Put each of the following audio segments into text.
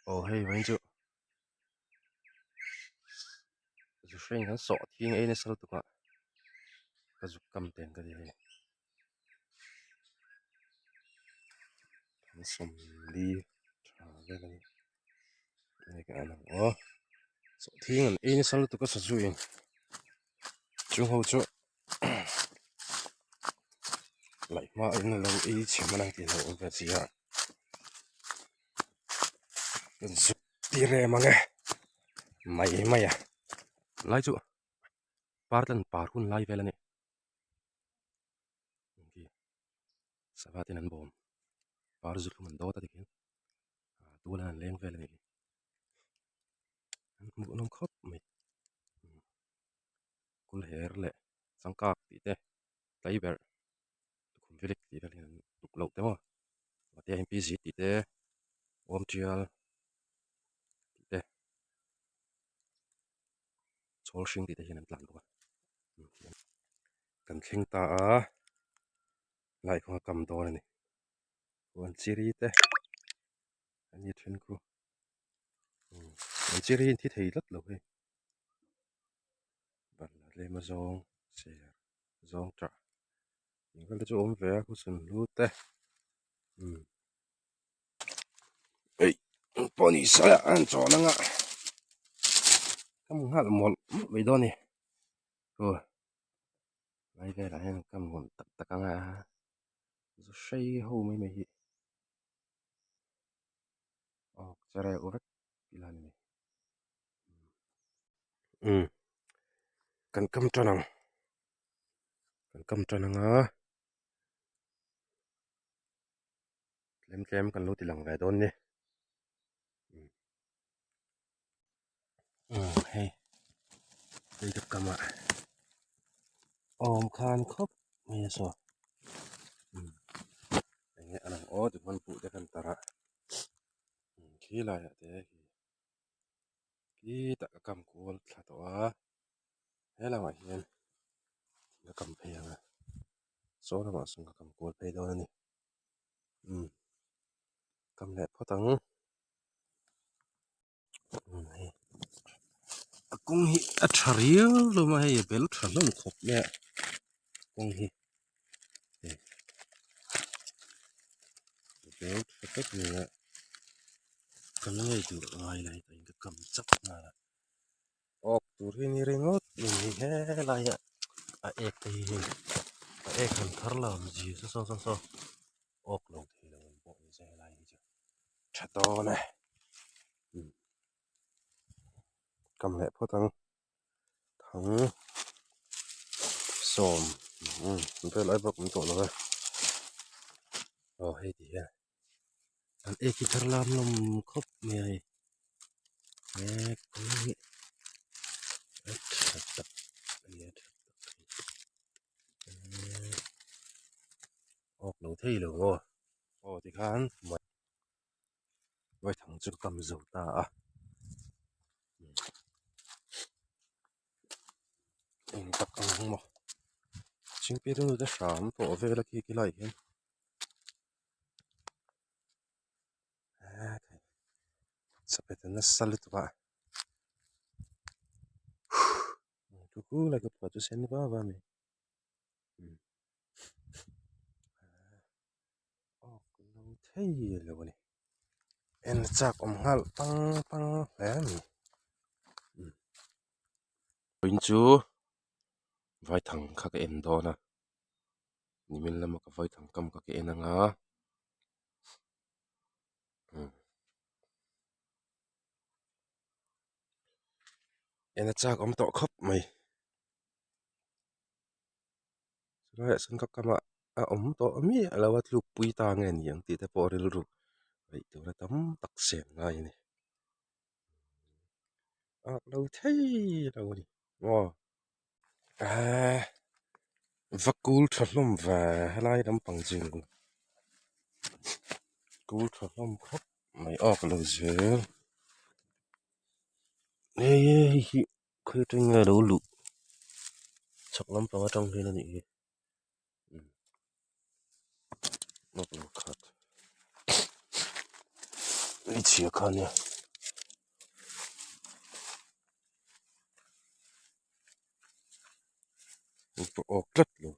Aw hei vawiin chu zu hring kan sawh thing ei nasa lutuk a ka zuk kam ten ka ti hei an sawmli tha vel a ni enge ka en ang aw sawh thing an ei nasa lutuk a sazu in chung ho chu laih hma in alo ei chhe hman ang tih hlauh awm ve si a. Ti rem ang e mai mai a lai chu par tlan par hun lai vel a ni sava ten an bawm par zu thlum an dawt a tikhian tual an leng vel a nih hi an hmuh nawm khawp mai kawlher leh changkak tih te tlaiberh. Tukhum velik tih vel hian an tuk loh te maw mahte ah hian pi zit tih te awm tial tih te chawl hring tih te hian an tlan bawk a kan thleng ta a lai kawng a kam dawn a ni huan chiri te an ni then khu an chiri hi an thi thei tlat lo hei balhla tlem a zawng ser. Zawng tah eng vel te chu awm ve a khusun hlu te umm eih pawh ni se a an chawn anga ka hmu nghal mawlh mawlh mai dawn a ni aw lai velah hian ka hmu tak tak anga zu hrei ho mai mai hi aw chere u vek ila ni umm kan kam tan ang kan kam tan ang a tlem tlem kan lo ti lang ve dawn ni umm hei hei ka kam ah awm khan khawp mai a saw umm eng nge a lang aw tichuan buh te kan tarh a khi laiah te khi. Khitah ka kam kual thla tawh a he lamah hian thing a kam phei ang a saw lamah sawn ka kam kual phei dawn a ni umm kam leh phawt ang umm hei a kawng hi a tha riau hlawm a hei a bel tha hlawm khawp mai a kawng hi hei a bel tha tlat mai a. Ka ngei tur ngai lai pawhin ka kam chak nghal a awk tur hi ni ringawt mai ni helai ah a ek te hi hei a ek han thar lam zia saw saw saw saw awk lo thei lo ang pawh ni se helai hi chu tha dawn e umm kam leh phawt ang thang sawm umm vel ai bak awm tawh lo e aw hei ti hian. An ek hi thar lam hlawm khawp mai a hei he kawng hi a tha tak a ni a tha tak a ni awk lo thei lo maw aw tikhan vaithang chu ka kam zo ta a eng tak ang maw chingpir nu te hram tawh vel a khi khi lai hian. Chapet a nasa lutuk a chu chu lai ka phuah chu sen va va a ni awk lo thei lo a ni en chak awm nghal pang pang hle a ni vawiin chu vaithang kha ka en dawn a. Nimin lama ka vawi thang kam ka ke en anga umm en a chak awm tawh khawp mai chulaiah sawn ka kam ah a awm tawh miah lo a tluk pui ta nge ni ang tih te pawh rilru ngaih tur a tam tak siam ngai a ni a lo thei lo a ni maw. Eee va kul tha hlawm ve helai lampang chu kul tha hlawm khawp mai awk lo zel hei hi khawi atang nge alo luh chhak lampang atang hian anih hi awk lo khat hmeichhia kha ania. Ka awk tlat lo.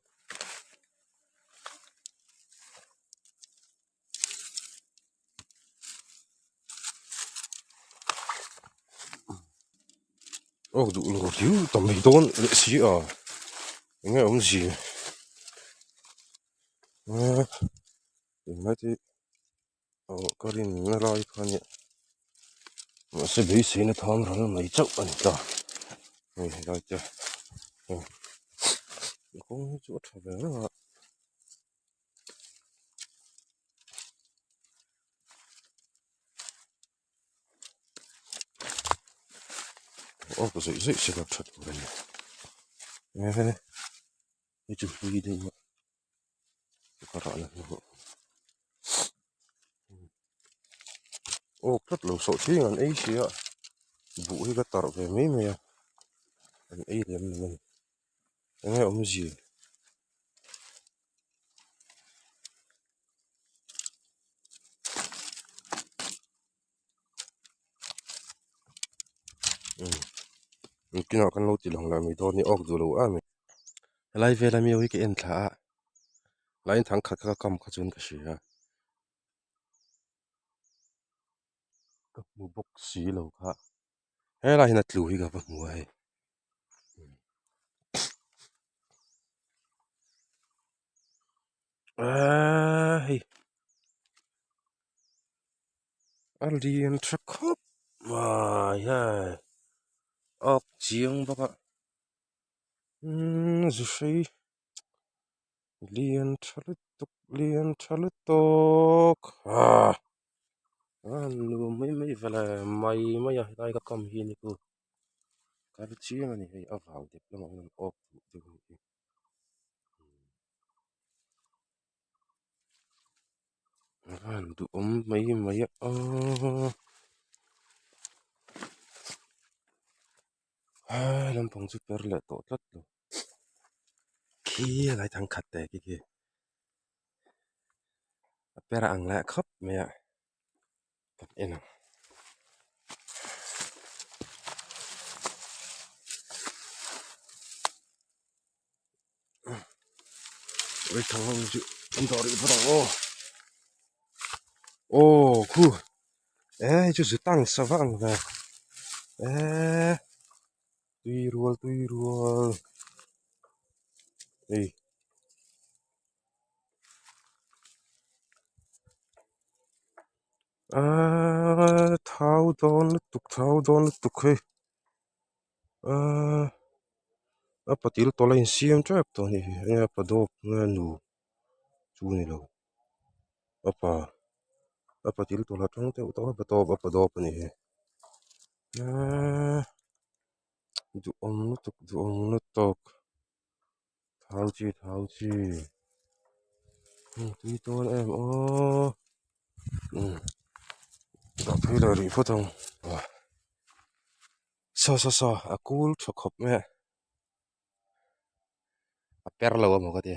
Awk duh lo riau ta mai dawn leh si a eng nge awmzia eee tunlai te aw ka rin na lai kha nia mahse beiseina thang ral mai chauh a ni ta hei helai te kawng hi chu a tha ve reng a. Aw ka zawih zawih se ka that tur a ni ehe hei chu hlui deuh a ka rah na hnu aw tlat lo sawh thing an ei si a buh hi ka tarh ve mai mai a an ei lem lo a ni enge awmzia. Kinah kan lo ti lang lah mai dawn ni awk duh lo em mai helai vela mi ho hi ka en thla a line thang khat kha ka kam kha chuan ka hria ka hmu bawk si lo kha helai hian a tlu hi ka va hmu a hei. Aaa hei a lian tha khawp mai hei awk chiang bawk a umm zu hrei lian tha lutuk lian tha lutuk aa a nuam mai mai vele mai mai a helai ka kam hi ni ku kal chiang a ni hei a vau dep lamah hian an awk duh deuh a nih hi. A van duhawm mai mai a aaa lampang chu per leh tawh tlat lo khi helai thang khat te khi khi a per ang leh khawp mai a kan en ang. Thang ho chu an dawh rih phawt ang aw aw khu e hei chu zu tang sa vak ang ve e tui rual tui rual hei. Aaa thau dawn lutuk thau dawn lutuk hei aaa a patil tawlh a insiam tep tawh a nih hi enge a pa dawp nge nu chu a ni lo a pa a patil tawlh atang deuh tawh a pa dawp a pa dawp a nih hi aaa duhawm lutuk duhawm lutuk. Thau chi thau chi tui tawn em aw umm dah phei leh rih phawt ang saw saw saw a kul tha khawp mai a a per lo amaw ka ti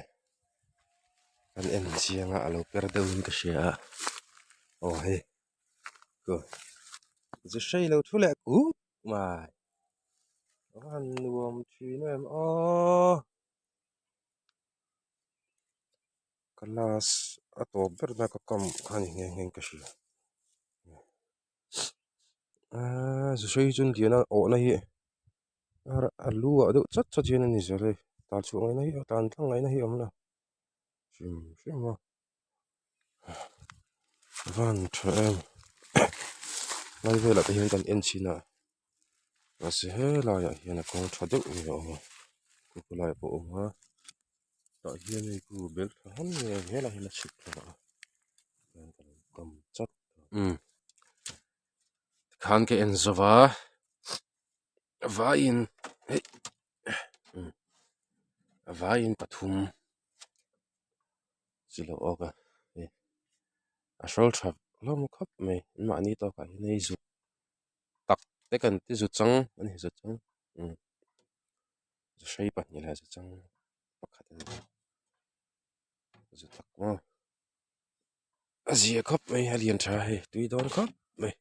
kan en chiang a a lo per deuh in ka hria a aw hei chu hrei lo thu leh kuk mai. A han nuam thin em aw ka last a tawp ber na ka kam kha ni nghe nghe in ka hria aaa zu hrei chu lian a awhna hi a lu ah deuh chat chat hian a ni zel hei tan chhuah ngaihna hi tan tlang ngaihna hi a awm lo hrim hrim a. Van tha em lai velah te hian kan en chhin a mahse helaiah hian a kawng tha deuh nge a awm a khu laiah pawh a awm a tah hian hei khu bel tha han nge helaiah hian a chhuk thla a kam chat umm tikhan ka en zo va vaiin hei umm vaiin pathum. Chilo awk a hei a hrawl tha hlawm khawp mai an mahni tawkah hian hei zu tak te kan ti zu chang a ni zu chang umm zu hrei pahnih leh zu chang pakhat a ni zu tak maw a zia khawp mai a lian tha hei tui dawn khawp mai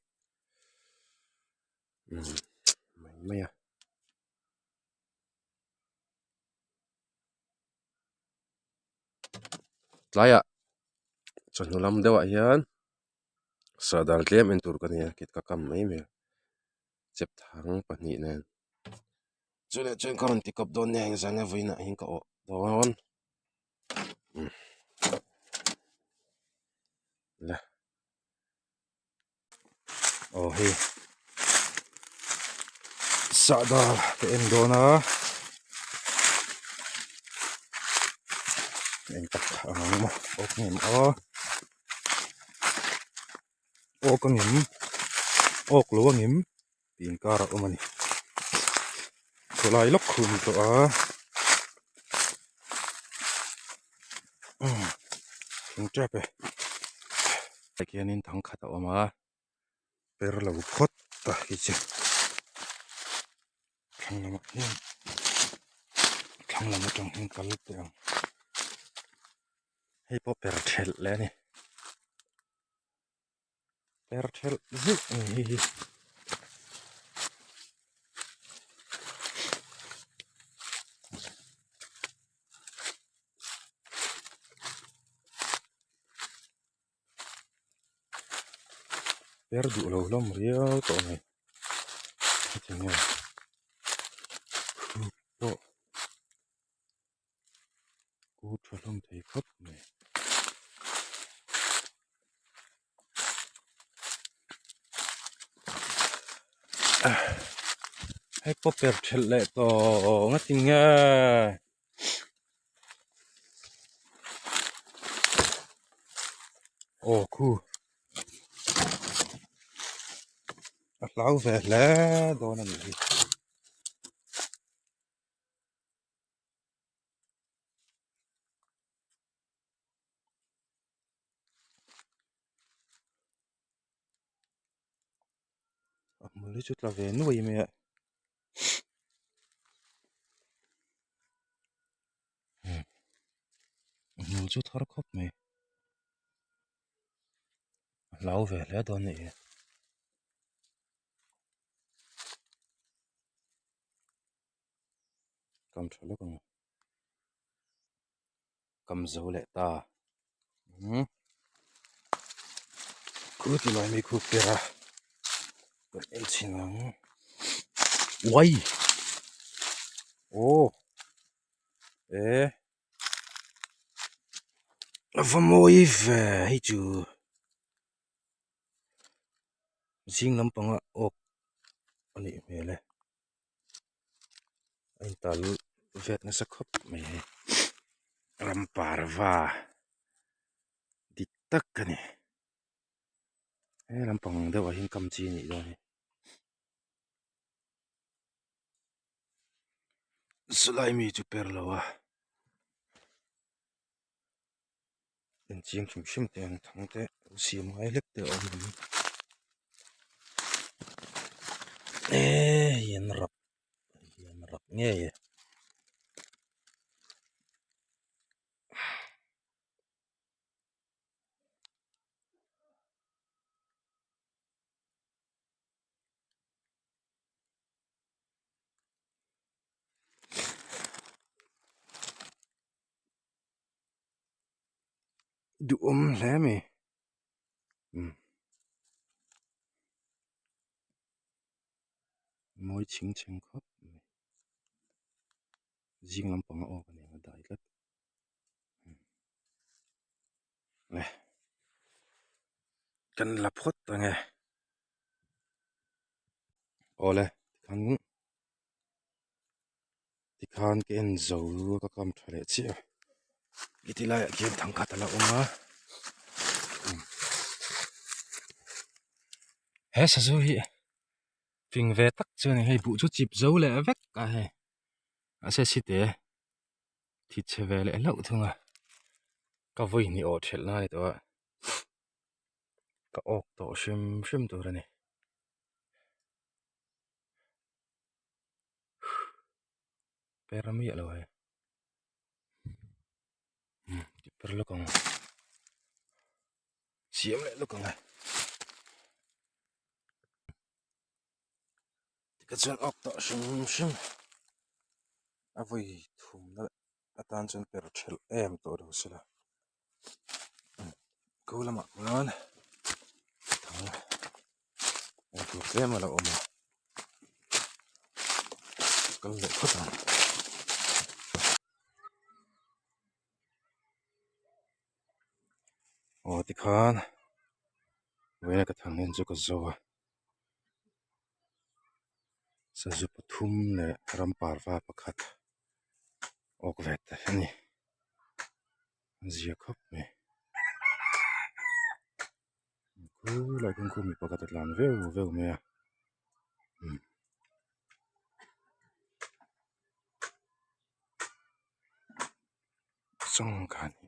umm mai mai a. Tlaiah chawhnu lam deuhah hian sahdal tlem en tur ka nei a kit ka kam mai mai a chep thang pahnih nen chu leh chuan ka rawn ti kawp dawn nia engzah nge vawiinah hian ka awh dawn le aw hei sahdal ka en dawn a eng tak ang ang maw awk ngem aw awk a ngem awk lo a ngem tih inkar a awm a ni khawlai lawk khum tawh a umm thing tep e tah khianin thangkhat a awm a per lo phawt ta hi chu thlang lamah hian thlang lam atang hian kal teh ang hei pawh per thelh leh a ni. Per thelh zeuh a ni hei hi. Per duh lo hlawm riau tawh a ni heti nge khup pawh Ku tha hlawm thei khawp mai. Hei pawh per thelh leh tawh nga ti nge. Aw khu a hlau ve hle dawn a nih hi. A hmul hi chu tla ve nuai mai a a hmul chu thar khawp mai a hlau ve hle dawn a nih hi. Kam tha lawk ang kam zo leh ta umm khu ti lai mi khu per a kan en chhin ang uai aw e a va mawi ve hei chu zing lampanga awk a nih hmel e. A intal vet nasa khawp mai hei ram parva dik tak a ni he lampang deuh ah hian kam chi a nih dawn hi chulai mi chu per lo a enchiang hrim hrim te ang thang te lo siam ngai hlek te a awm ang eee hei an rap hei an rap ngei e. Duhawm hle mai umm mawi chhing chheng khawp mai zing lampang a awk a nia a dai tlat le kan la phawt ang e awle tikhan Tikhan ka en zo ka kam tha leh chiah a heti laiah khian thangkhat a la awm a he sazu hi fing ve tak chu a ni hei buh chu chip zo leh vek a hei mahse site thi chhe ve leh hlauh thung a ka vawi hnih awh thelh na a ni tawh a ka awk tawh hrim hrim tur a ni. Per miah lo hei umm tih per lawk ang siam leh lawk ang e tikha chuan awk tawh hrim hrim a vawi thum na atan chuan per thelh em tawh lo sela. Ko lamah khuan thang en tur tlem a lo awm a kal leh phawt ang. Aw tikhan vawiin a ka thang en chu ka zo a sazu pathum leh ramparva pakhat awk ve ta a ni. A zia khawp mai khulai kawng khu mi pakhat a tlan veu veu mai a umm sawng kha a ni.